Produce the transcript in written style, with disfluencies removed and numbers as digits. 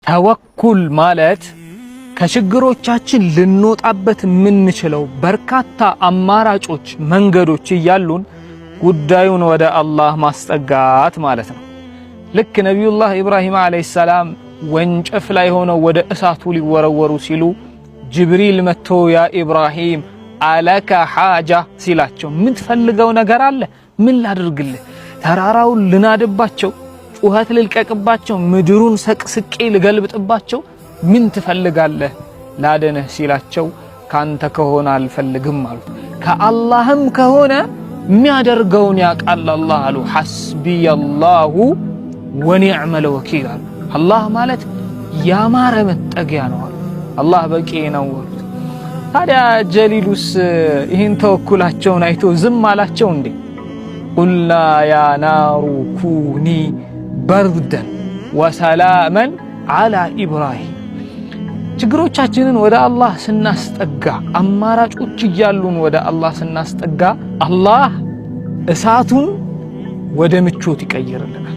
ተወኩል ማለት ከችግሮቻችን ልንወጣበት የምንችለው በርካታ አማራጮች፣ መንገዶች እያሉን ጉዳዩን ወደ አላህ ማስጠጋት ማለት ነው። ልክ ነቢዩላህ ኢብራሂም ዓለይሂ ሰላም ወንጨፍ ላይ ሆነው ወደ እሳቱ ሊወረወሩ ሲሉ ጅብሪል መጥቶ ያ ኢብራሂም አለከ ሓጃ ሲላቸው የምትፈልገው ነገር አለ? ምን ላድርግልህ? ተራራውን ልናድባቸው፣ ጩኸት ልልቀቅባቸው፣ ምድሩን ሰቅስቄ ልገልብጥባቸው፣ ምን ትፈልጋለህ ላድንህ ሲላቸው ካንተ ከሆነ አልፈልግም አሉት። ከአላህም ከሆነ የሚያደርገውን ያውቃል አላህ አሉ። ሐስቢየላሁ ወኒዕመል ወኪል አሉ። አላህ ማለት ያማረ መጠጊያ ነው አሉ። አላህ በቂ ነው አሉት። ታዲያ ጀሊሉስ ይህን ተወኩላቸውን አይቶ ዝም አላቸው እንዴ? قلنا يا نار كوني بردا وسلاما على إبراهيم። ችግሮቻችንን ወደ አላህ ስናስጠጋ፣ አማራጮች እያሉን ወደ አላህ ስናስጠጋ አላህ እሳቱን ወደ ምቾት ይቀይርልናል።